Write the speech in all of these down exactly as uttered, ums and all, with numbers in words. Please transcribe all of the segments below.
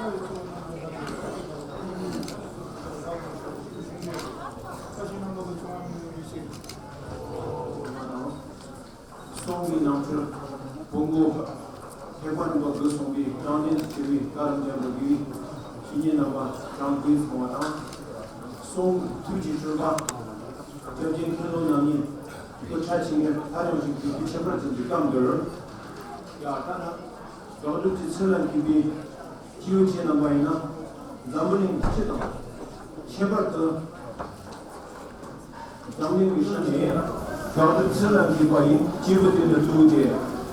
གསུང་གི་ནང་ཁྲོལ་བོན་སྐུ་ཐེག་པ་རིམ་པ་འགོ་སོང་བའི་དྲང་བདེན་ཆེ་བའི་བཀའ་རམ་བརྒྱབ་པ་དགེ་བའི་བཤེས་གཉེན་རྣམ་པ་དྲང་བདེན་ཚང་བ་དང་། གསུང་ཐུགས་ཀྱི་སྤྲུལ་པ་སྐྱབས་རྗེ་མཁན་སློབ་རྣམ་གཉིས་སྐུ་ཕྲ་ཆེན་མོ་སླར་ཡང་ཞིག་གུས་པས་ཁྱད་པར་ཅན་གྱི་སྐུ་མདུན་དུ། ཡ་ད་ན་བདག་སྒྲུབ་ཀྱི་ཚུལ་ལ་གུས་པས། སྐྱེས་བུ་ཁྱེད་རྣམ་པ་ཡིན་ན། འཛམ་བུ་གླིང་སྤྱི་དང་། ཁྱད་པར་དུ། འཛམ་གླིང་གི་ཤར་ནས་བདག་སྒྲུབ་ཚུལ་ལ་འཇུག་པ་ཡིན། སྐྱེས་བུ་དེ་འདྲ་ཐུགས་ཏེ།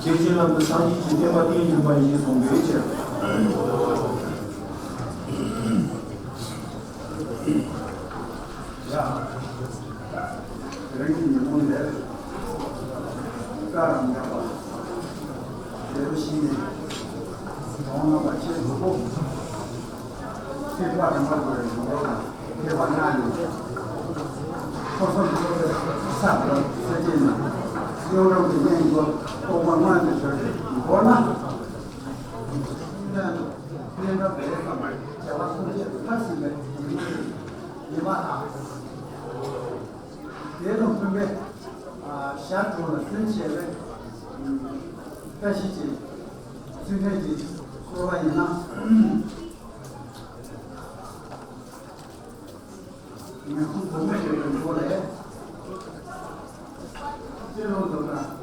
ཁྱེད་ཀྱི་ལམ་དུ་སངས་རྒྱས་ཀྱི་བསྟན་པ་བསྟན་བཞིན་པ་ཡིན་ཞེས་གསུངས་པའི་ཕྱིར། ཡ། དེ་རིང་གི་ཉིན་མོ་འདིར་བཀའ་རམ་བརྒྱབ་པ་ལེགས་པོ་ཞུས་ནས། གདོང་ལྔ་པ་ཆེས་གཙོ་བོ་ཐེག་པ་རིམ་པ་གི་ལམ་ལུགས་དང་ཐེག་པ་ལྔ་ནས་ཐོས་བསམ་སྒོམ་པའི་ས་དང་སེམས་ཅན་ནི་གཡུང་དྲུང་གི་སྙིང་པོ་རྟོགས་པ་མངོན་དུ་གྱུར་ཏེ་འགོར་ན། ལྷན་དུ་ལྷན་ཐབས་རེ་ཙམ་བྱ་བ་ཐམས་ཅད་མཐར་ཕྱིན་པའི་ཉིན་མོ་ཡིན་པ་དང་། དེ་དང་མཐུན་པའི་ཞར་དྲུག་ལ་ཚུན་ཆད་པའི་བཀྲ་ཤིས་ཀྱི་ཚུལ་ཁྲིམས་ཀྱི་གསོལ་བ་ཡིན་ན། ངན་སོང་སྡུག་བསྔལ་ཡོད་པའི་མགོ་ལས། སྤྱིར་ལོ་འཛོམས་ན།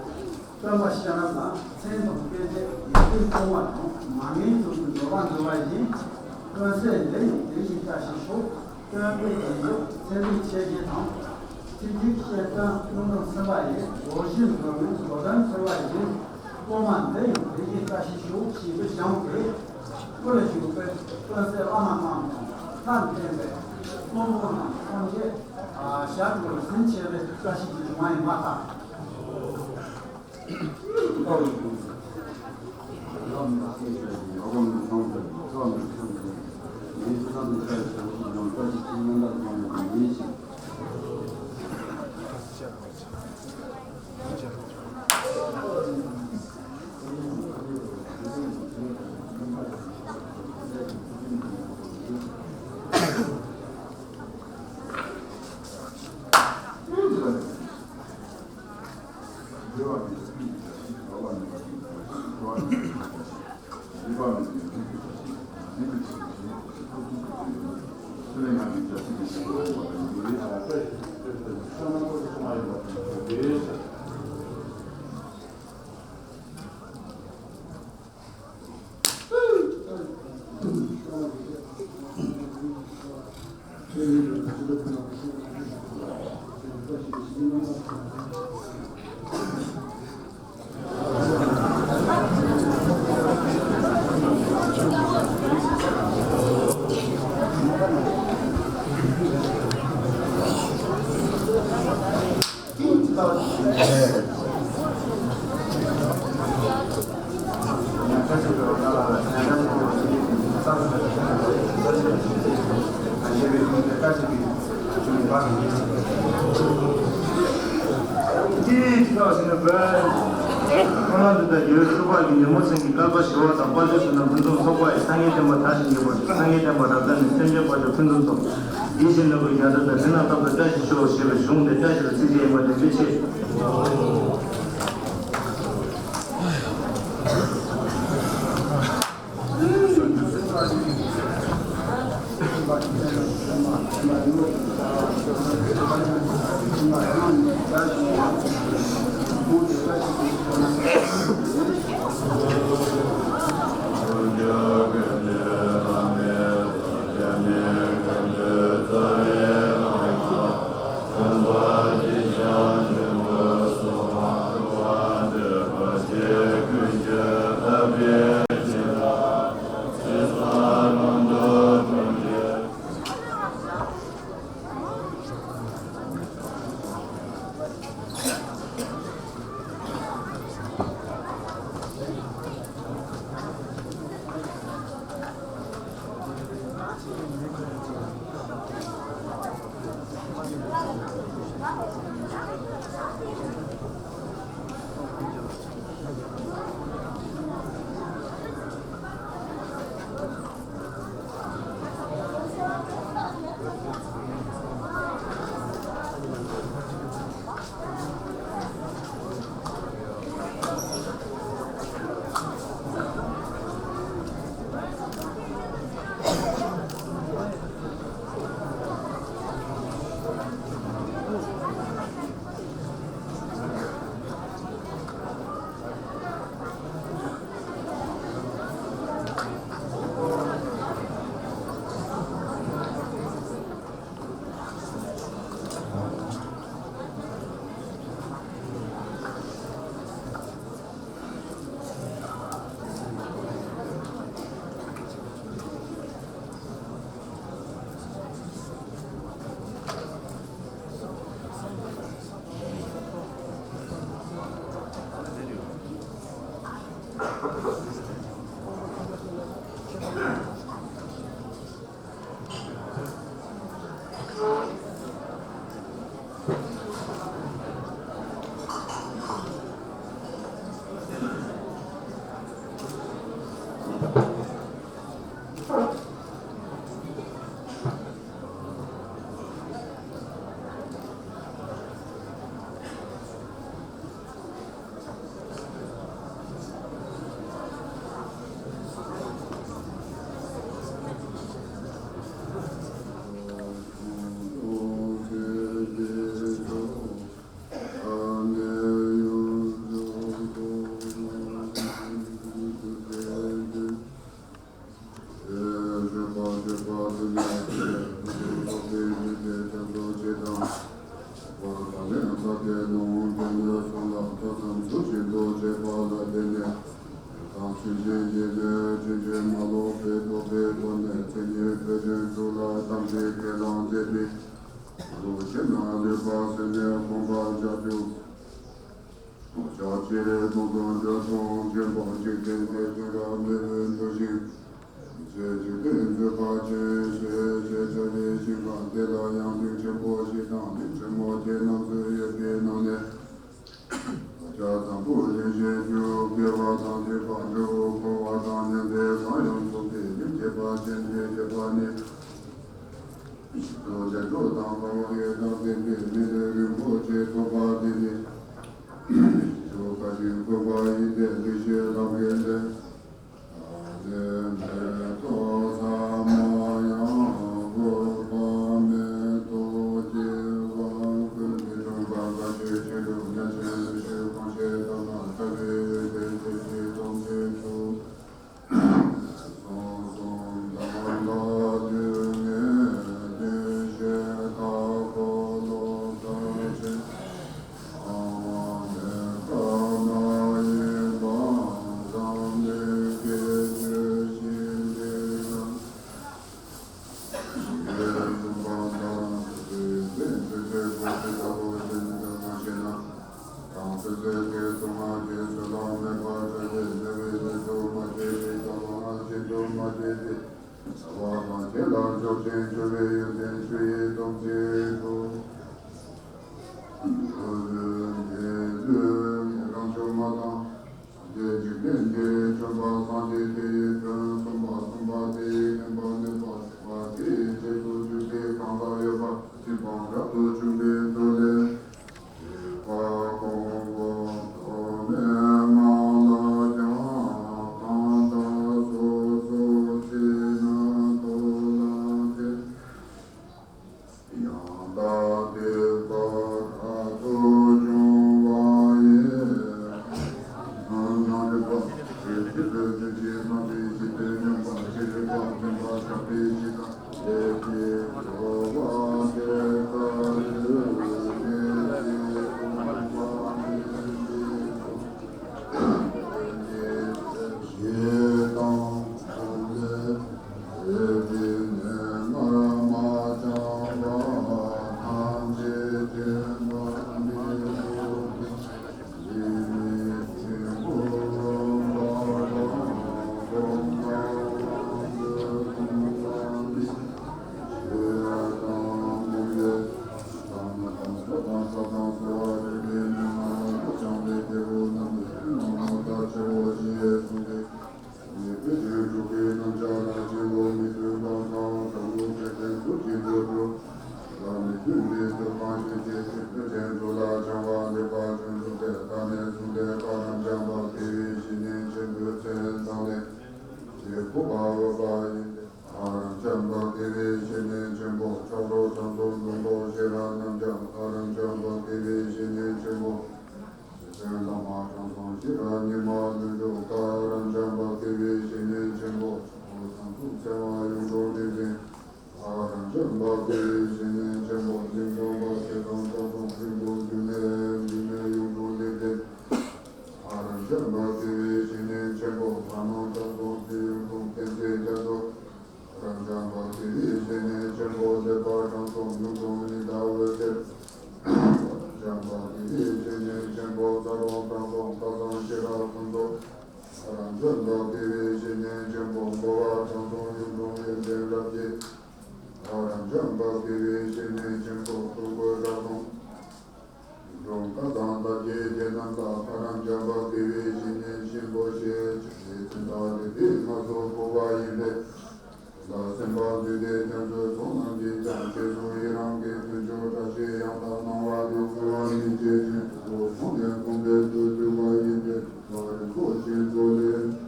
སྟོན་པ་ཤེས་རབ་ལ་མཚན་དང་རྟེན་འབྲེལ་ཡིད་བཞིན་སྐྱོང་བ་དང་མ་ངེས་ཚུལ་གྱི་འགྲོ་བ་འདུལ་བ་ཡིན། སྟོན་སྲས་འདི་ཡང་དེ་བཞིན་བཀྲ་ཤིས་ཤོག་སྟོན་པའི་ཡིན་ཡོད་ཚེ་རིང་ཆེ་རྒྱས་དང་། ཚེ་འདིའི་བཤད་སྟོན་སྣོད་ལུང་ཚན་པ་ཡི་སྒོ་བཞི་འཛོམས་ནས་སྒོ་དོན་འཚོལ་བ་ཡིན། སློབ་མ་འདི་ཡང་དེ་བཞིན་བཀྲ་ཤིས་ཤོག་ཞེས་པའི་གཞུང་དེ། སྐུ་ལ་བཞུགས་པའི་སྟོན་སྲས་བླ་མ་རྣམས་དང་ལྷན་ལྡན་པའི་སློབ་དཔོན་རྣམས་ཐམས་ཅད་ཞབས་དྲུང་ལ་ཚུན་ཆད་པའི་བཀྲ་ཤིས་ཀྱི་གཞུང་ཡིན་པ་དང་། ཁོང་རྣམ་དེ་དག་ཡུལ་ཚོགས་པ་གི་ཉིན་མོ་ཚན་གྱི་བསྐལ་པ་ཞི་བ་དང་དཔལ་འབྱོར་ཕུན་སུམ་ཚོགས་པ་ཡི་སངས་རྒྱས་བསྟན་པ་དར་ཞིང་རྒྱས་པར་ཤོག་སངས་རྒྱས་བསྟན་པ་རབ་དར་ནས་སེམས་ཅན་དཔལ་འབྱོར་ཕུན་སུམ་ཚོགས། ཡིད་བཞིན་ནོར་བུའི་ཞལ་ཏ་དང་དེ་ན་ལྟ་བུ་བཀྲ་ཤིས་ཤོག་ཞེས་པའི་གཞུང་དེ་བཀྲ་ཤིས་ལ་ཚིག་བཅད་ཡིན་པ་དེ་འདི་ཆེ། བོད་དོན་ཕྱོགས་ལ་དམ་ཚིག་ཁས་བླངས་མཛད་པའི་རོགས་ཁྱིམ་ན་ལུས་པ་སེམས་ནས་ཕོངས་པ་བྱ་རྒྱུ། ཕྱག་ཕྱིར་སྟོང་དུ་འགྲོ་དང་འབྱོན་པ་འཇིག་རྟེན་འདིར་དོན་རབ་མེད་པའི་འགྲོ་ཞིང་། ཚེ་འཇིག་རྟེན་འཛད་པ་ཆེ་ཞེས་བྱ་བའི་ཞིང་ཁམས་དེ་ལ་ཡང་སྡིག་ཆེན་པོ་བཞི་དང་སྡིག་ཆེན་མོ་བརྒྱད་རྣམས་སུ་ཡོད་པའི་ནང་ནས། བྱ་འཛམ་བུ་གླིང་བཞི་བཅུ་བརྒལ་བ་དང་བརྒྱུད་པ་འགྲོ་འཁོར་བ་དང་མཉམ་པའི་གང་ཡང་འཛོམས་པའི་ལྷན་སྐྱེས་པ་ཅན་དེ་བརྒྱད་པ་ནི། ཡིད་དུ་བྱ་སྒྲོ་དང་དཀར་བ་ཡི་དམ་ལྡན་པའི་མི་ལུས་རིན་པོ་ཆེ་ཐོབ་པ་དེ་ནི། ཡིད་དུ་བཀའ་དྲིན་ཕོག་པ་ཡིན་ཏེ་འདི་ཕྱིར་ལམ་གྱི་ལས། ལས་མེད་དོ་ཐ་མ་ཡང་དགོས་པ་མེད་དོ། སྐྱེ་བ་ཀུན་གྱི་སྟོན་པ་འགའ་ཞིག་ཕྱིན་དྲུག་ཉེར་གཅིག་ལུས་ཤེས་གང་ཞིག་ཐ་མ་ཐ་མའི་ཡོན་ཏན་ཐེག་གཅིག་སྟོང་ཉིད་དུ། གསུངས་གསུངས་དང་ལ་དུས་ངེས་དུས་ཤེས་ཁ་ཁོ་ལོ་ཀ་ཆེ། བ་དང་ཁྱེད་ལ་འཇོག་ཅིང་འཇུག་པའི་ཡོན་ཏན་ཆུ་ཡི་དོམ་ཚིག་ཏུ། རང་བྱུང་མ་དང་སངས་རྒྱས་འཇིག་རྟེན་འདིར་བྱོན་པ་སངས་རྒྱས་དེ་ཡི་དོན་གསུངས་པ་གསུངས་པ་དེ་ཡི་བསྟན་པ་གནས་པ་བྱུང་བ་དེའི་རྗེས་སུ་འཇུག་པའི་གང་ཟག་ཡོད་པ་ཅི་སྤང་རབ་ཏུ་བྱུང་བའི་མཐུ་ལས། ཨ་རམ་ཅམ་པ་དེ་བས་བཤེས་གཉེན་ཆེན་པོ་ཕྱོགས་རོ་ཚང་དུ་འཛོམས་པོ་ཤེས་རབ་རྣམས་ཀྱང་ཨ་རམ་ཅམ་པ་དེ་བས་བཤེས་གཉེན་ཆེན་པོ་ཞེས་བྱ་བླ་མ་དྲང་སྲོང་ཤེས་རབ་ཉི་མ་ལྷུན་གྲུབ་ཀ་ཨ་རམ་ཅམ་པ་དེ་བས་བཤེས་གཉེན་ཆེན་པོ་ཕྱོགས་རོ་ཚང་དུ་ཚེ་དབང་གཡུང་དྲུང་ལེགས་ལྡན་ཨ་རམ་ཅམ་པ་དེ་བས་བཤེས་གཉེན་ཆེན་པོ་གླིང་སྒྲོན་པ་ཚེ་དང་དྲང་སྲོང་ལྷུན་གྲུབ་འགྱུར་མེད་འགྱུར་མེད་གཡུང་དྲུང་ལེགས་ལྡན་ཨ་རམ་ཅམ་པ་དེ་བས་བཤེས་གཉེན་ཆེན་པོ་ལྷ་ནང་དྲང་སྲོང་ཚེ་གཡུང་དྲུང་བསྟན་འཛིན་རྒྱ་མཚོ། ཨ་རམ་ཅམ་པ་དེ་བས་བཤེས་གཉེན་ཆེན་པོ་ལེགས་པར་དྲང་སྲོང་གཡུང་དྲུང་ཉི་ཟླ་འོད་ཟེར། ཨ་རམ་ཅམ་པ་དེ་བས་བཤེས་གཉེན་ཆེན་པོ་ས་རོང་དྲང་སྲོང་ཁ་སང་ཤེས་རབ་ཕུན་ཚོགས། ཨ་རམ་ཅམ་པ་དེ་བས་བཤེས་གཉེན་ཆེན་པོ་འགོ་བ་དྲང་སྲོང་གཡུང་དྲུང་ཡོན་ཏན་རབ་རྒྱས། ཨ་རམ་ཅམ་པ་དེ་བས་བཤེས་གཉེན་ཆེན་པོ་སྟོང་འཁོར་དྲང་སྲོང་། འབྲོང་ཁ་སང་བདག་གི་རྒྱལ་རྣམས་ལ། ཨ་རམ་ཅམ་པ་དེ་བས་བཤེས་གཉེན་ཆེན་པོ་ཞེས་བྱ་བའི་མཚན་རྟགས་འདི་དེ་སྔ་སོར་བོར་བ་ཡིན་པས། དེ་ལ་སེམས་པ་འདུས་ཏེ་བསྟེན་ཚུལ་སོགས་རྣམས་ཀྱིས་ཀྱང་རྗེས་སུ་ཡི་རང་གི་མཐུན་འཇུག་བཀྲ་ཤིས་ཡང་དག་གནང་བ་དེ་གསོལ་བ་ནི་བཅས་ཀྱི་ཐུགས་སྒོ་ཚང་ནས་གོམས་པའི་ཚུལ་བསྟུན་པ་ཡིན་ཏེ། ཐུབ་པ་རིན་པོ་ཆེའི་མཛོད་ལས།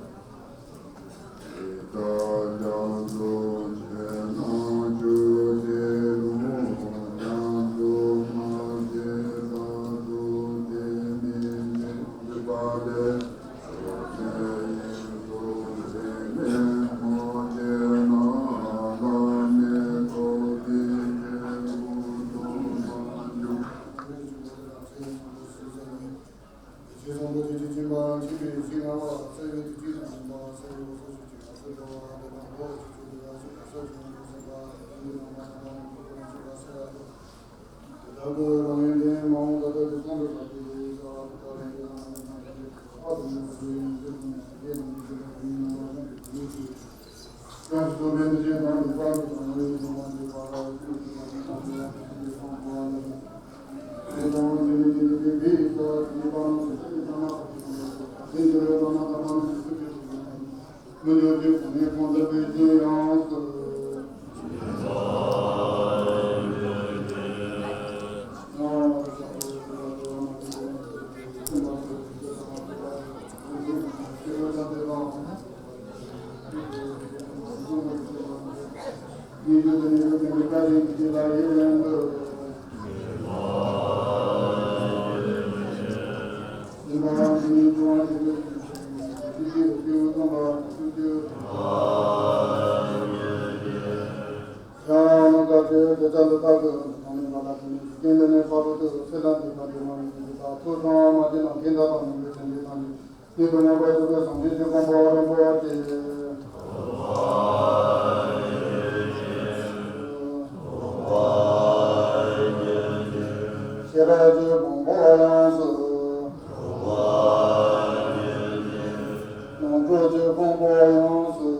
ཆོས་བཟང་པོ་དེ་ཇི་བཞིན་པ་མཁྱེན་པའི་ཚིག་རྣ་བར་གསལ་བའི་ཐུགས་རྗེ་ ཉིད་དུ་མངོན་པར་རྫོགས་པའི་སངས་རྒྱས་ཀྱི་གོ་འཕང་རིན་པོ་ཆེ། ཤེས་རབ་ཀྱི་ཕུང་པོ་ཡོངས་སུ། རྣམ་གྲོལ་གྱི་ཕུང་པོ་ཡོངས་སུ།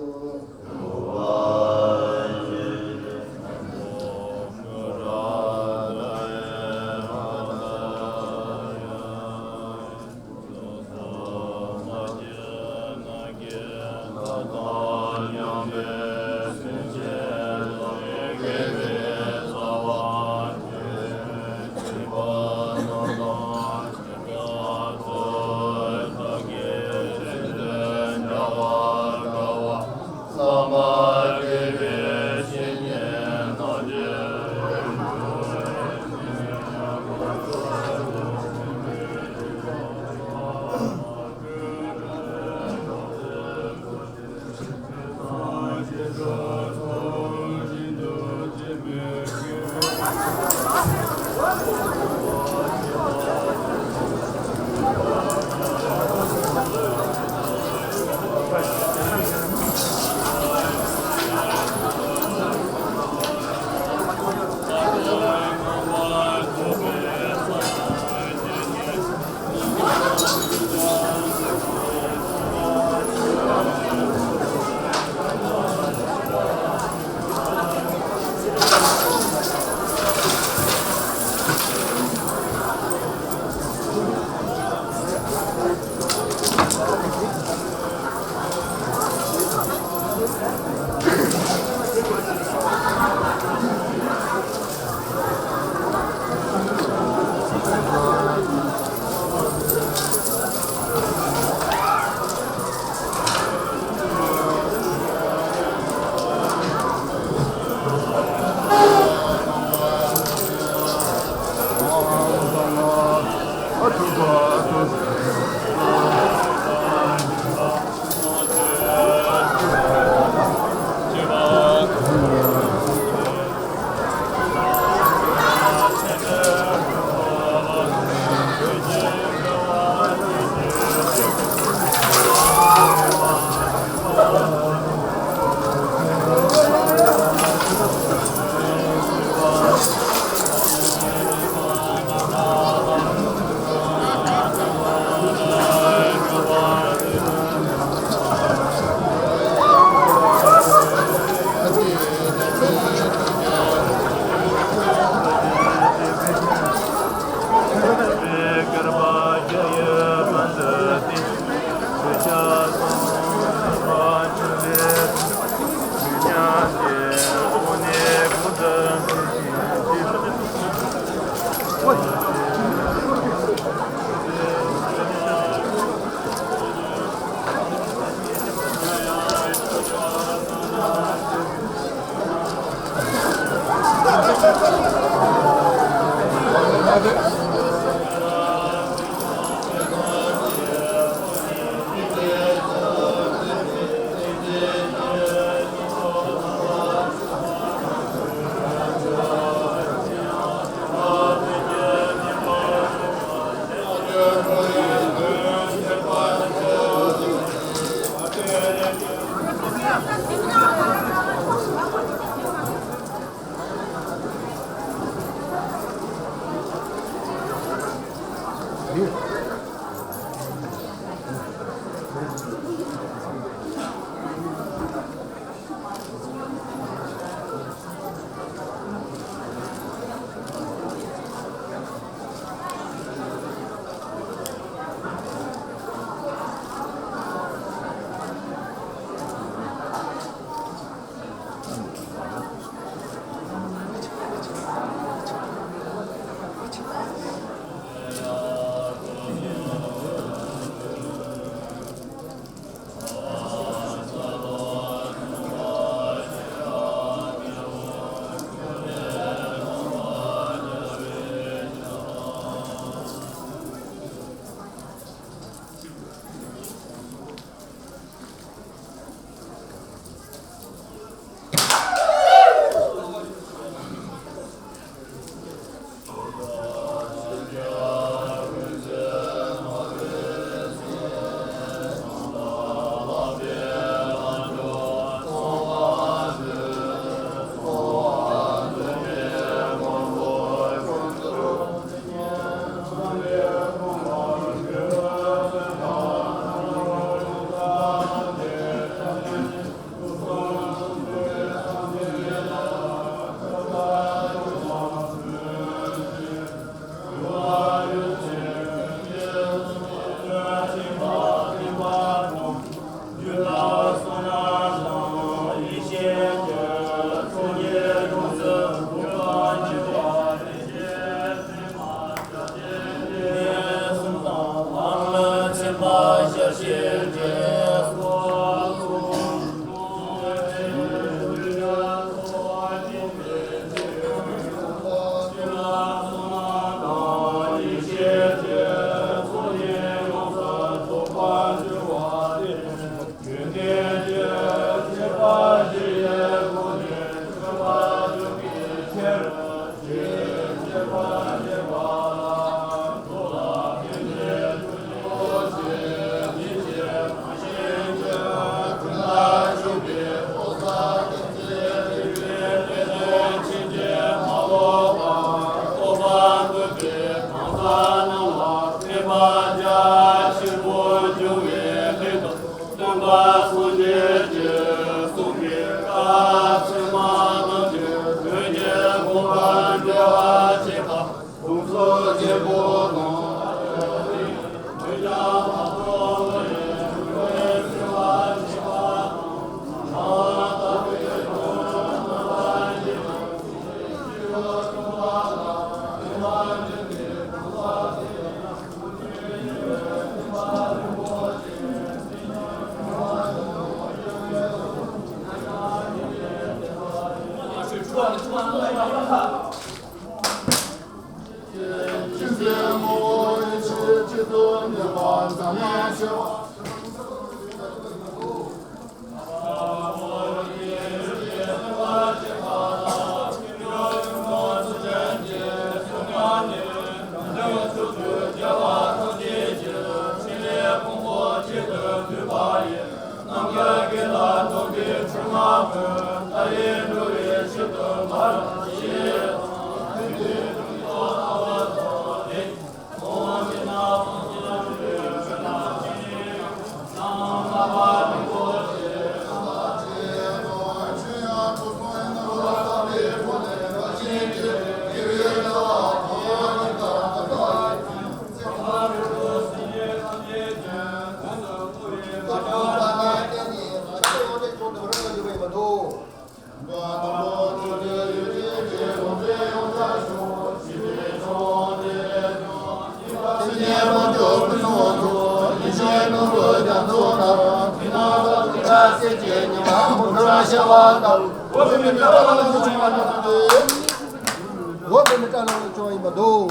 ལོ་པའི་མི་གྲངས་ལ་བྱུང་བ་ཡིན་པ་འདུག་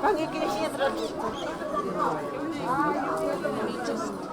ང་གི་སྐད་ཆ་ཡིན་ད།